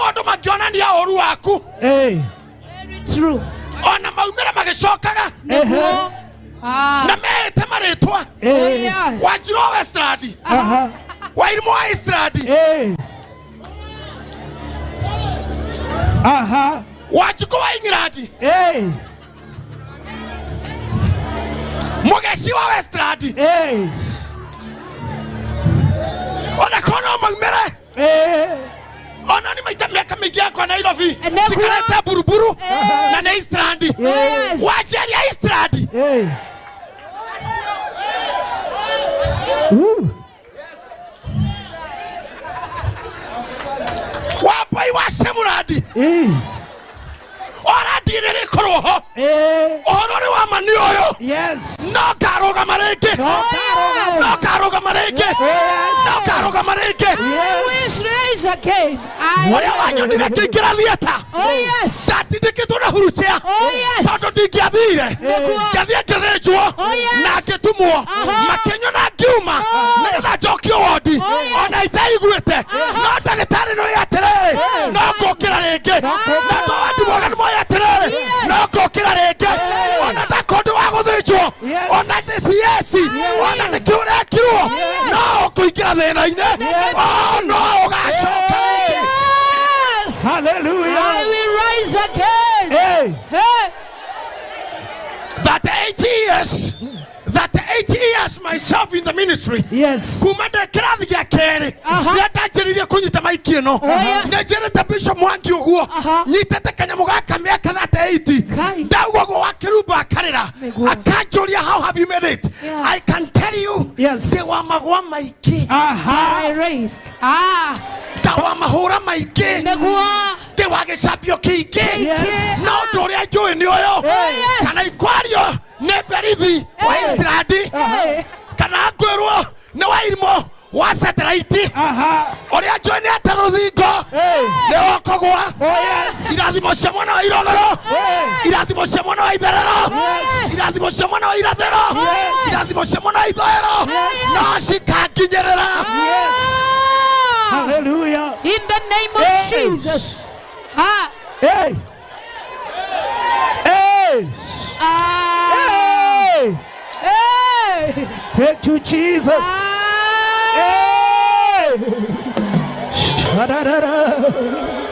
No andũ mangĩonania ũru waku. Hey. Very true. Ona maumĩra magĩcokaga. Nĩguo. Ah. Na meĩte marĩtwa. Oh, Hey. yes. Wanjirũ wa Westland. Aha. Wairimũ wa Eastland. Hey. Aha. Wanjikũ wa England. Hey. Mũgeci wa Westland. Hey. Ona korwo no maumĩre. Hey. Ona nĩ maita mĩaka mĩingĩ yakwa Nairobi. Nĩguo. Cikarĩte buruburu na nĩ Eastland. Yes. Wanjeria Eastland. Hey. Woo. Wambui wa Shemurandi. Hey. Ora ndirĩrĩkorwo ho. Hey. Ũhoro ũrĩ wa ma nĩ ũyũ. Yes. No ngarũgama rĩngĩ. No Yes. No ngarũgama rĩngĩ. Yes. No ngarũgama rĩngĩ. I will rise again. I Ũrĩa wanyonire ngĩingĩra theatre. Oh yes. Ndatindĩkĩtwo na huruchea. Oh yes. Tondũ ndingĩathire. Nĩguo. Ngathiĩ ngĩthĩnjwo. Oh, yes. Na ngĩtumwo. Aha. Makĩnyona ngiuma. Nĩgetha njokio wondi. Oh, yes. Ona itaiguĩte. No ndagĩtarĩ nĩ oĩ atĩrĩrĩ. No ngũkĩra rĩngĩ. Na ndowandi mwega nĩ moĩ atĩrĩrĩ. Yes. No ngũkĩra rĩngĩ. Ona ndakondi wa gũthĩnjwo. Yes. Ona ndĩ CS. Ona nĩkĩ ũrekirwo. No ũkũingĩra thĩna-inĩ. Oh, no ũgacoka rĩngĩ. Yes. Hallelujah. I will rise again. Hey. Hey. 38 years, 38 years myself in the ministry. Yes. Kuma ndĩ kĩrathi gĩa kerĩ Aha. rĩrĩa ndanjĩrĩirie kũnyita maiki ĩno, Oh, yes. nĩ njĩrĩte Bishop Mwangi ũguo Aha. nyitĩte kanyamũ gaka mĩaka 38. Kai. Ndauga ũguo wa kĩrumba akarĩra, Nĩguo. akanjũria, "How have you made it?" Yeah. I can tell you, Yes. ndĩ wa magwa maingĩ, Aha. I raised. Ah. nda wa mahũra maingĩ, Nĩguo. ndĩ wa gĩcambio kĩingĩ. Yes. No ũndũ ũrĩa njũĩ nĩ ũyũ, Yes. kana ikwario nĩ berithi wa Eastland, Hey. kana ngwĩrwo nĩ wairimũ wa satellite, Aha. ũrĩa njũĩ nĩ atĩ rũthingo Hey. nĩ ũkũgwa. Oh yes. Irathimo cia mwena wa irogoro, Hey. irathimo cia mwena wa itherero, Yes. irathimo cia mwena wa irathĩro, Yes. irathimo cia mwena wa ithũĩro no cikanginyĩrĩra. Yes. Ah. Hallelujah. In the name of Hey. Jesus. Ah. Hey. Hey. Ah. Hey. Hey. Thank you, Jesus. Ah. Hey. Sha-da-da-da.